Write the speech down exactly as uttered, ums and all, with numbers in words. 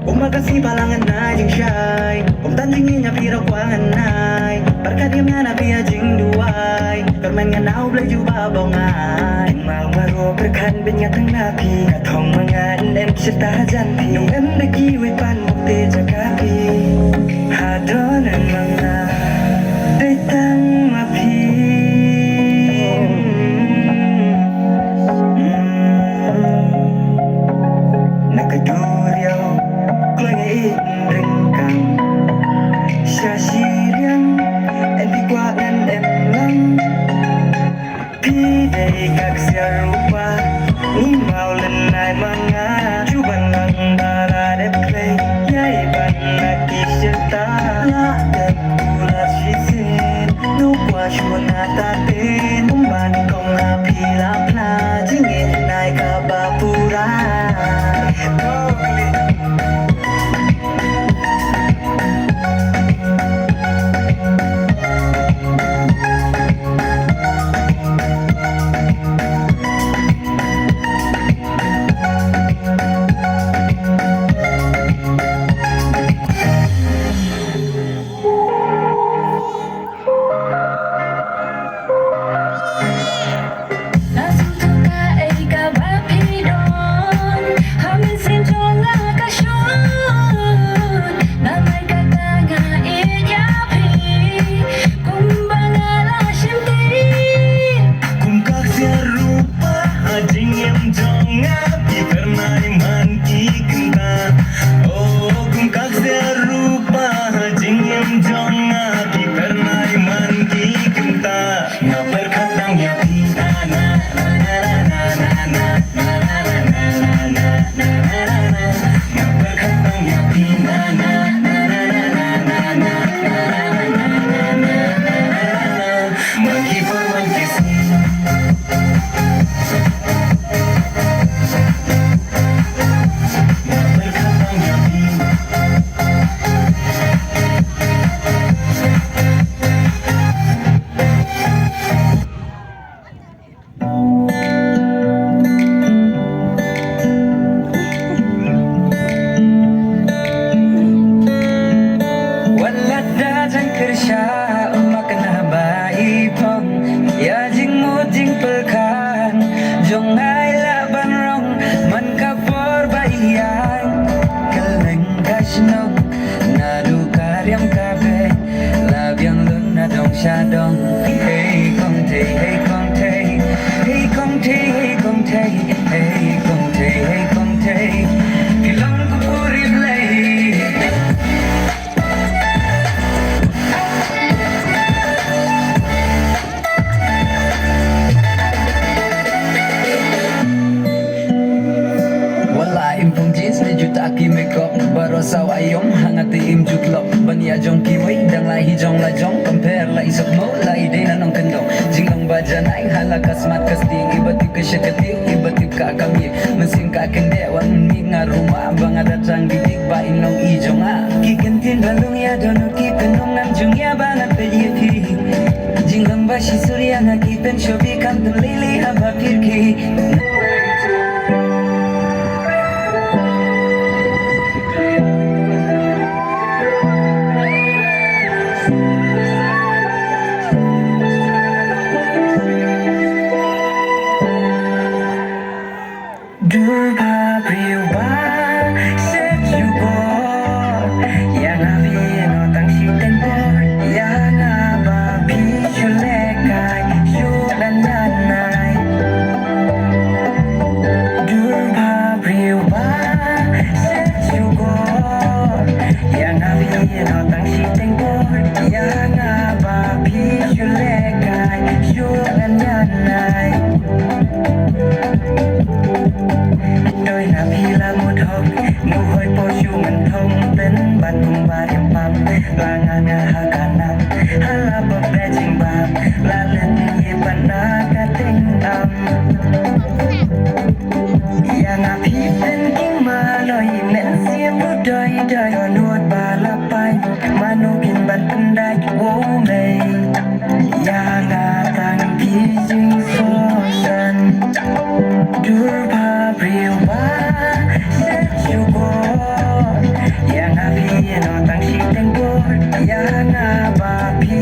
Uma kasi balang ngan ai jingshai, um tan jingin ïa phi ruh kwah ngan ai. Barkat ïa nga na phi ïa jingduwai. Kyrmen ngan au Blei jubab ong ai. Mau maro berkhan ben nga tang na phi. Ka thong ma nga en em sita jan phi. Nong em da kiwei pan mok te jaka phi. Hadon en ma nga. Dei tang ma phi. Na ka duriaw. Kloi ngi in ring kang. Sha shi riang. En di kwah ngan em lang. Phi dei ka ksiar rupa, ni mau lynai ma nga. Ju ban lang ba la dep klei, ïai ban na ki shirta. La dep kular shisien, nu kwah shu na ta ten. Um ban kong ha phi la phla, jingeh nai kaba pura. Kumba nga la shim ti. Kum ka ksiar rupa ha jingim jong nga, phi pyrnai man ki kynta. Oh, kum ka ksiar rupa ha jingim jong nga, phi pyrnai man ki kynta. Nga pyrkhat tang ïa phi na na na na na na na. Wat la da jan kyrsha, um ma kane ba i phong, ïa jingmut jingpyrkhat jong nga i la ban rong, man ka por ba i ïaid kylleng ka shnong, naduh ka riam ka beit, la biang lun na dong sha dong. Hei Kong Thei, hei Kong Thei, hei Kong Thei, hei Kong Thei, hei Kong Thei, hei Kong Thei. Phi long ko puri Blei. Wala im phong jeans ne juta ki makeup, baroh sawa ïom hangta im jutlop. Ban ïa jong kiwei dang la hi jong la jong, compare la i sop mo la i dei na nongkyndong. Jinglong ba janai ha la ka smart ka sting, iba tip ka shakatip, iba tip ka kamïe. Mynsiem ka kyndit wat mynmiet nga ruh ma ba nga da tang bidik ba in long i jong nga. Ki kyntien ba long ïa dohnud ki pynlong nam jong ïa ba nga peit ïa phi. Jinglong ba shisha ïa nga ki pynshoh bi kam tang lei lei haba pyrkhat. Dur ba briew ba shet shu bor ïa nga, phi ïa nga tang shiteng por, ïa nga ba phi shu lehkai shu lynñianai. Dur ba briew ba shet shu bor ïa nga, phi ïa nga tang shiteng por, ïa nga ba phi shu lehkai shu lynñianai. Doi na phi la Nu hoi po shu man thong pen ban kum ba riam pam. La nga nga ha ka nam ha la ba be jing bam. La len ye pan na ka ting am. Ya nga phi pen king ma loi men siem ru doi doi. Nuot ba la pai mano kin ban pen dai wo mei. Ya nga tang ki jing so san. Dur ba briew ba se chuko. Ya nga phi no tang shi teng por. Ya nga ba phi